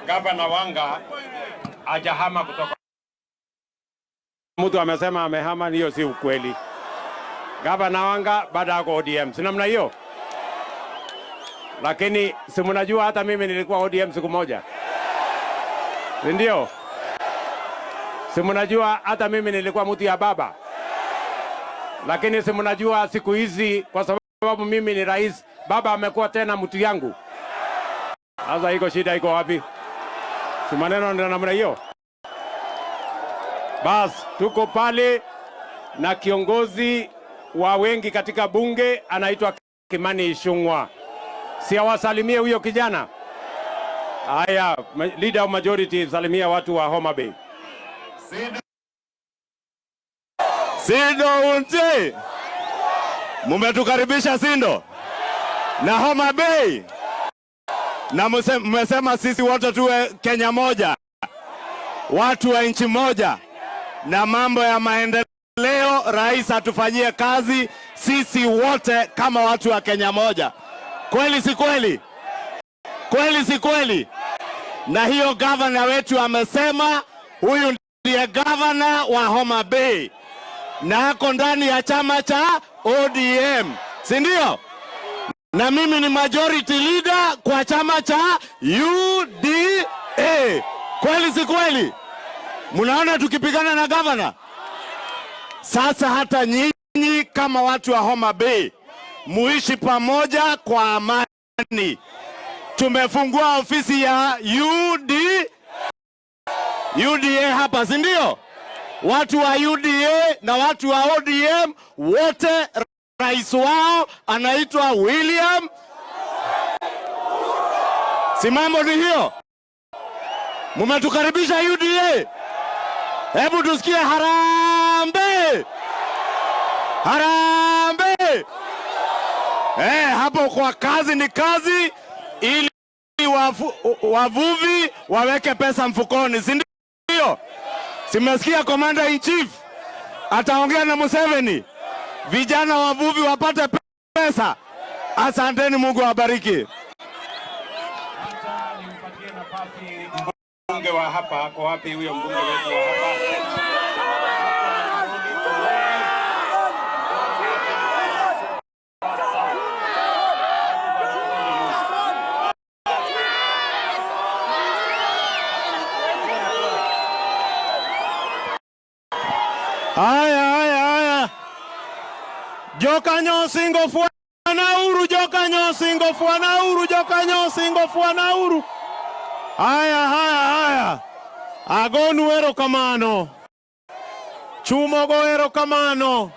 Gavana Wanga hajahama kutoka. Mtu amesema amehama, hiyo si ukweli. Gavana Wanga bado ako ODM, si namna hiyo? Lakini si mnajua hata mimi nilikuwa ODM siku moja, si ndio? Si mnajua hata mimi nilikuwa mtu ya baba, lakini si mnajua siku hizi kwa sababu mimi ni rais, baba amekuwa tena mtu yangu. Sasa iko shida iko wapi? Si maneno ndio namna hiyo? Bas, tuko pale na kiongozi wa wengi katika bunge anaitwa Kimani Ichung'wah. Si awasalimie huyo kijana? Haya, leader of majority, salimia watu wa Homa Bay. Sindo unti, mumetukaribisha Sindo na Homa Bay, na mmesema sisi wote tuwe Kenya moja, watu wa nchi moja, na mambo ya maendeleo rais atufanyie kazi sisi wote kama watu wa Kenya moja. Kweli si kweli? Kweli si kweli? Na hiyo gavana wetu amesema huyu ndiye gavana wa Homa Bay na ako ndani ya chama cha ODM, si ndio? Na mimi ni majority leader kwa chama cha UDA. Kweli si kweli? Mnaona tukipigana na gavana? Sasa hata nyinyi kama watu wa Homa Bay muishi pamoja kwa amani. Tumefungua ofisi ya UDA hapa, si ndio? Watu wa UDA na watu wa ODM wote, rais wao anaitwa William. Si mambo ni hiyo? Mumetukaribisha UDA. Hebu tusikie harambee, harambee! Hapo kwa kazi ni kazi, ili wavuvi waweke pesa mfukoni, si ndio? Simesikia Commander in Chief ataongea na Museveni, vijana wavuvi wapate pesa. Asanteni, Mungu awabariki. Acha nimpatie nafasi mbunge wa hapa. Ako wapi huyo mbunge wetu wa hapa? Haya, haya, haya. Jokanyo singo fwana uru, jokanyo singo fwana uru, jokanyo singo fwana uru. Haya, haya, haya. Agonu erokamano. Chumogo erokamano.